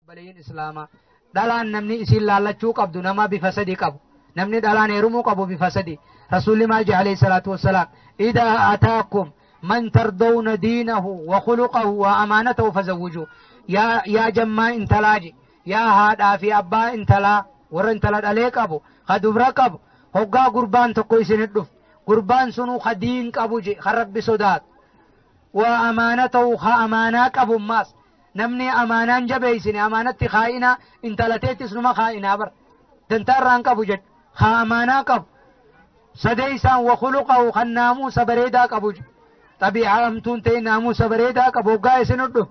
Obboleeyyiin Islaamaa, dhalaan namni isiin laallachuu qabdu nama bifa sadi qabu. Namni dhalaan heerumuu qabu bifa sadi. Rasuulli maal jedhe alayhi salaatu wassalaam? Idaa ataakum man tardawna diinahu wa khuluqahu wa amaanatahu fazawwijuu. Yaa jammaa intalaa je, yaa haadhaa fi abbaa intalaa, warra intala dhalee qabu, ka dubra qabu, hoggaa gurbaan tokko isinit dhufu, gurbaan sunuu ka diin qabu je, ka Rabbi sodaatu, wa amaanatahu, ka amaanaa qabu. Maas namni amaanaan jabeeysine amaanatti kaa'inaa, intala teettis numa kaa'inaa bar, dantaa irraan qabu jedhu, ka amaanaa qabu. Sadeeysaan, wa khuluqahu, kan naamuusa bareedaa qabu, xabii'aa hamtuun ta'e, naamuusa bareedaa qabu, hoggaa isin dhufu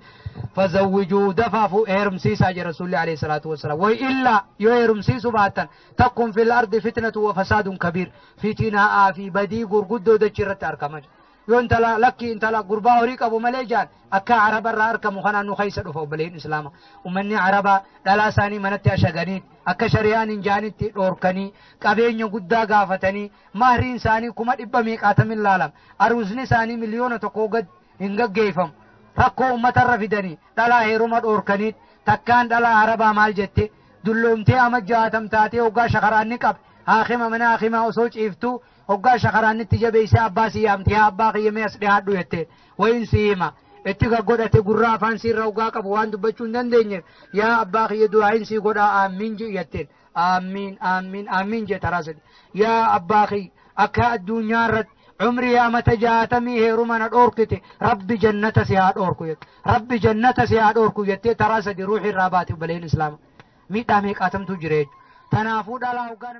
fazawwijuu, dafaafu heerumsiisaa jedhe Rasuulli alayhi salaatu wassalaam. Way illaa yoo heerumsiisu baattan, takkun fil ardi fitnatu wa fasaadun kabiir, fitinaa fi badii gurguddoo dachi irratti argama. Yoo intala lakki intala gurbaa horii qabu malee jaan, akka Araba irraa argamu kanaan nu keessa dhufa. Obboleen Islaama, ummanni Arabaa dhalaa isaanii manatti ashaganii, akka shari'aan hin jaanitti dhoorkanii, qabeenya guddaa gaafatanii, mahriin isaanii 100,000 meeqaatamin laalam, aruusni isaanii 1,000,000 gad hin gaggeeffamu. Rakkoo ummatarra fidanii dhalaa heeruma dhoorkanii. Takkaan dhalaa Arabaa maal jette? Dulloomtee ama 60 taatee, hoggaa shakaraanni qabe, haakima mana haakimaa osoo ciiftuu, hoggaa shakaraannitti jabeessee, abbaa si yaamte. "Yaa abbaa kiyya, mee as dhiyaadhu," jette. "Wayin si hima." Itti gaggodhate, gurraa afaan siirra hoggaa qabu waan dubbachuu hin dandeenyeef, "Yaa abbaa kiyya, du'aayin sii godhaa, aamiin," jetteen. "Aamiin, aamiin, aamiin," jee taraa sadi. "Yaa abbaa kiyya, akka addunyaa irratti umrii amata 60 heeruma na dhoorkite, Rabbi jannata si haa dhoorku," jette. "Rabbi jannata si haa dhoorku," jettee taraa sadi ruuxii irraa baate. Obboleen Islaama, miidhaa meeqaatamtu jira jechuudha. Tanaafuu dhalaa hoggaa